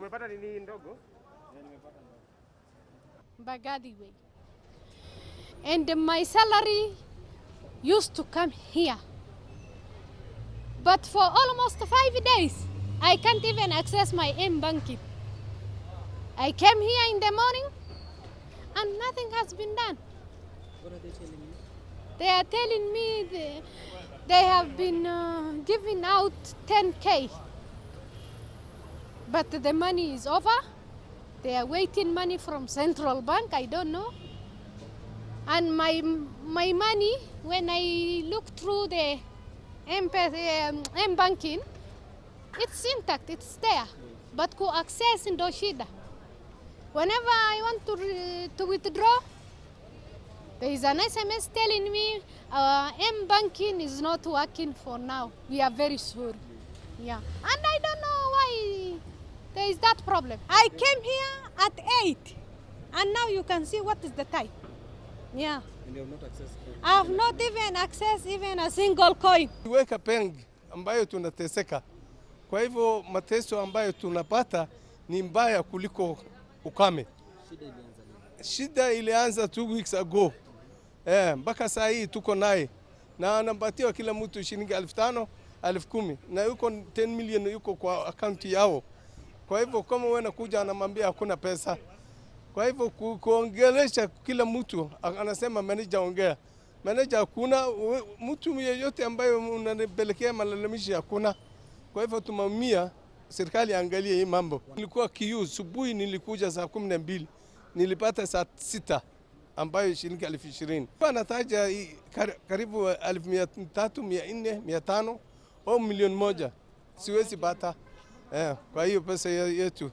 Umepata nini ndogo? Mbagathi Way. And my salary used to come here. But for almost 5 days, I can't even access my M banking. I came here in the morning and nothing has been done. What are they telling you? They are telling me they have been giving out 10K. But the money is over. They are waiting money from central bank. I don't know. And my money, when I look through the M banking, it's intact. It's there. But ku access ndo shida. Whenever I want to withdraw, there is an SMS telling me M banking is not working for now. We are very sorry. Yeah. And I don't know why there is that problem. I came here at 8 and now you can see what is the time. Yeah. And you have not accessed I have not even accessed even a single coin. Weka benki ambayo tunateseka. Kwa hivyo mateso ambayo tunapata ni mbaya kuliko ukame. Shida ilianza lini? Shida ilianza 2 weeks ago, mpaka saa hii tuko naye na anapatiwa kila mtu shilingi 5,000, 10,000 na yuko 10 million yuko kwa akaunti yao. Kwa hivyo kama wewe nakuja anamwambia hakuna pesa. Kwa hivyo kuongelesha kila mtu anasema manager ongea. Manager hakuna, mtu yeyote ambaye unanipelekea malalamishi hakuna. Kwa hivyo tumeumia, serikali angalie hii mambo. Nilikuwa queue asubuhi, nilikuja saa 12, nilipata saa 6 ambayo shilingi 20,000. Anataja hii karibu 300,000, 400, 500 au milioni 1 siwezi pata. Kwa hiyo pesa yetu.